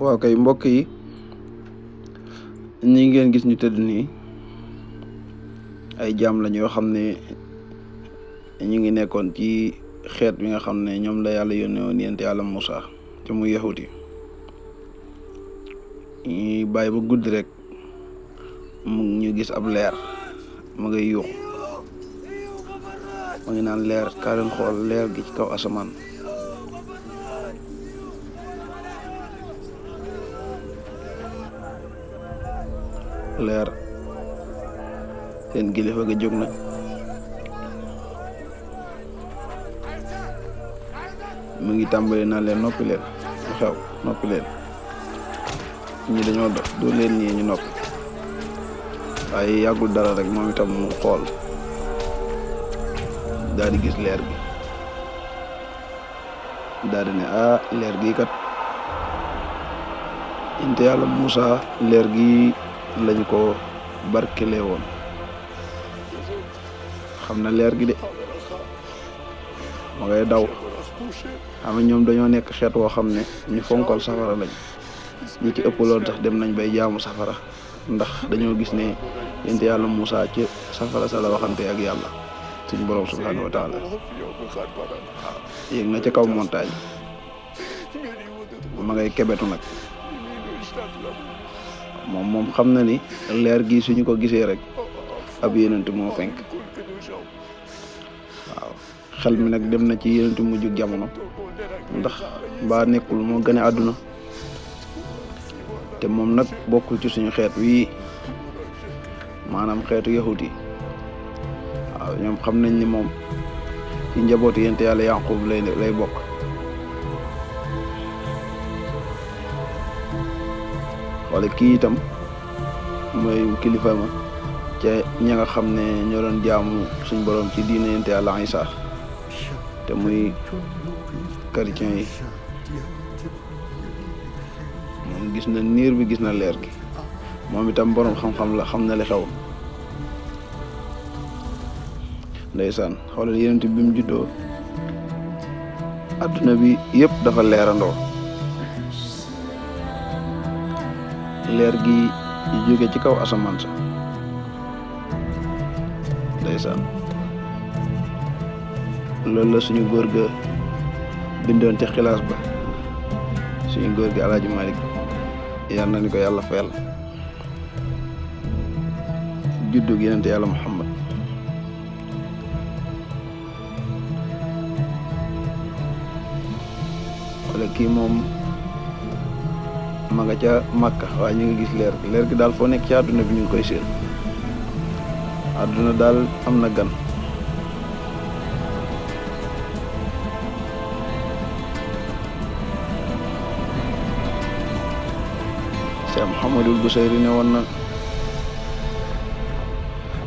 waaw kay mbokk yi ñi ngeen gis ñu tëdd nii ay jaam lañ yoo xam ne ñu ngi nekkoon ci xeet bi nga xam ne ñoom la yàlla yónnee woon yonent yàlla Musaa te muy yahut yi ñuy bàyyi ba guddi rek ñu gis ab leer mu ngay yuux ma ngi naan leer kaa leen xool leer gi ci kaw asamaan leer seen kilifa ga jóg na mu ngi tàmbali naan leen noppi leen lu xew noppi leen ñi dañoo dof doo leen ñii ñu noppi waaye yàggul dara rek moom itam mu xool daal di gis leer gi daal di ne leer gi kat inte yàlla Musaa leer gi lañ ko barkele woon xam na leer gi de ma ngay daw xam ñoom dañoo nekk xeet woo xam ne ñu fonkal safara lañ ñi ci ëpp loolu tax dem nañ bay jaamu safara ndax dañoo gis ne yonent yàlla Musaa ci safara sa la waxante ak yàlla suñu borom subhanahu wa taala waaw yéeg na ca kaw montagne ma ngay kebetu nag moom xam na ni leer gi suñu ko gisee rek ab yonent moo fenk waaw xel mi nag dem na ci yonent mujjug jamono ndax mbaa nekkul moo gën a àdduna te moom nag bokkul ci suñu xeet wii maanaam xeetu yahut yi waaw ñoom xam nañ ni moom ci njabootu yonent yàlla Yaqub lay bokk wala kii itam mooy kilifa ma ca ña nga xam ne ñoo doon jaamu suñ borom ci diine yonent yàlla Isaa te muy chrétien yi moom gis na niir bi gis na leer gi moom itam borom xam-xam la xam na li xew ndeysaan xoolal yonent bi mu juddoo adduna bi yëpp dafa leerandoo leer gi jóge ci kaw asamaan sa ndeysaan loolu la suñu góor ga bindoon ci xilaas ba suñu góor gi Alaaji Malik yal na ni ko yàlla fayal juddug yonent yàlla Muhammad wala kii moom ma nga ca Makka waaye ñu ngi gis leer gi daal foo nekk ci àdduna bi ñu ngi koy seen àdduna daal am na gan Cheikh Mouhamadul Busayri ne woon na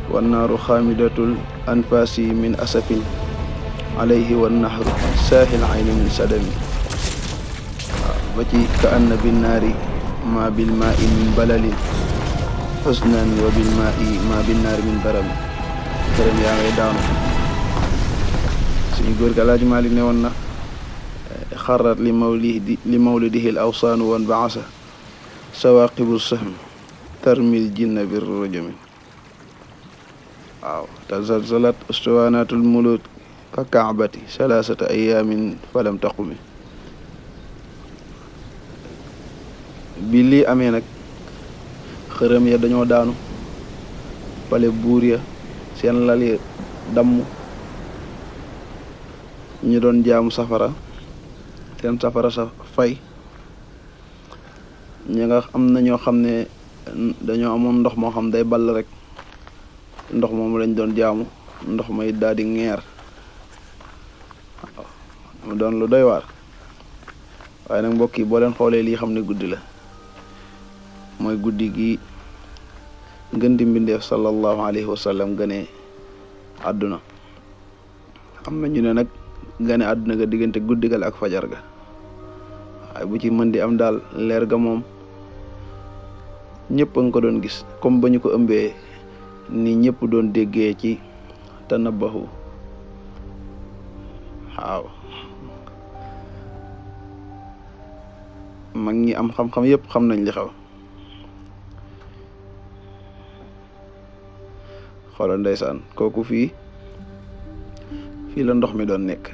wannaaru xaamidatul anfasi min asafin alayhi wannahru saahil ayni min sadami ba ci ka anna bin naari ma bil maa i min balalin xusnan wa bil maa i ma bin naari min barami këram yaa ngay daanu suñu góor gi Alaaji Maalik ne woon na xarrat li mawlidihi l awsaanu wan baasa sawaqibu sahm tarmil jinna bir rujumi waaw tazalzalat ustuwanatul muluk ka kaabati salasata ayamin falam taqumi bi lii amee nag xërëm ya dañoo daanu pale buur ya seen lal ya damm ñu doon jaamu safara seen safara sa fay ñi nga am na ñoo xam ne dañoo amoon ndox moo xam day ball rek ndox moom lañ doon jaamu ndox may daal di ŋeer waaw mu doon lu doy waar waaye nag mbokk yi boo leen xoolee lii xam ne guddi la mooy guddi gi ngën di mbindeef sallallahu alayhi wa sallam gane àdduna am na ñu ne nag gane àdduna ga diggante guddigal ak fajar ga waaye bu ci mën di am daal leer ga moom ñëpp a nga ko doon gis comme ba ñu ko ëmbee ni ñëpp doon déggee ci tanabahu waaw mag ñi am xam-xam yëpp xam nañ li xew. xoolal ndeysaan kooku fii la ndox mi doon nekk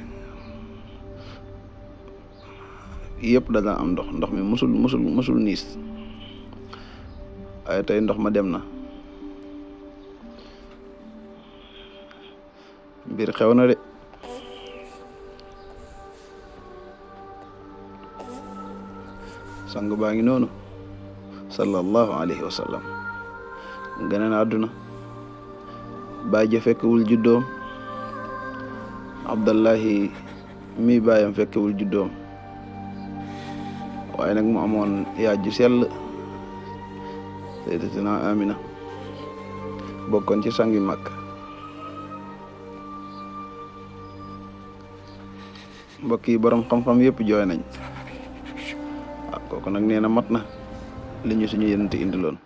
yëpp dana am ndox mi musul niis waaye tey ndox ma dem na. mbir xew na de. sang baa ngi noonu sallallahu alayhi wa sallam gane na àdduna baay ja fekkewul juddoom Abdallahi mi baayam fekkewul juddoom waaye nag mu amoon yaay ju sell sayyidatina Amina bokkoon ci sangi Makka. mbokk yi borom xam-xam yëpp jooy nañ kooku nag nee na mat na li ñu suñu yenente indiloon.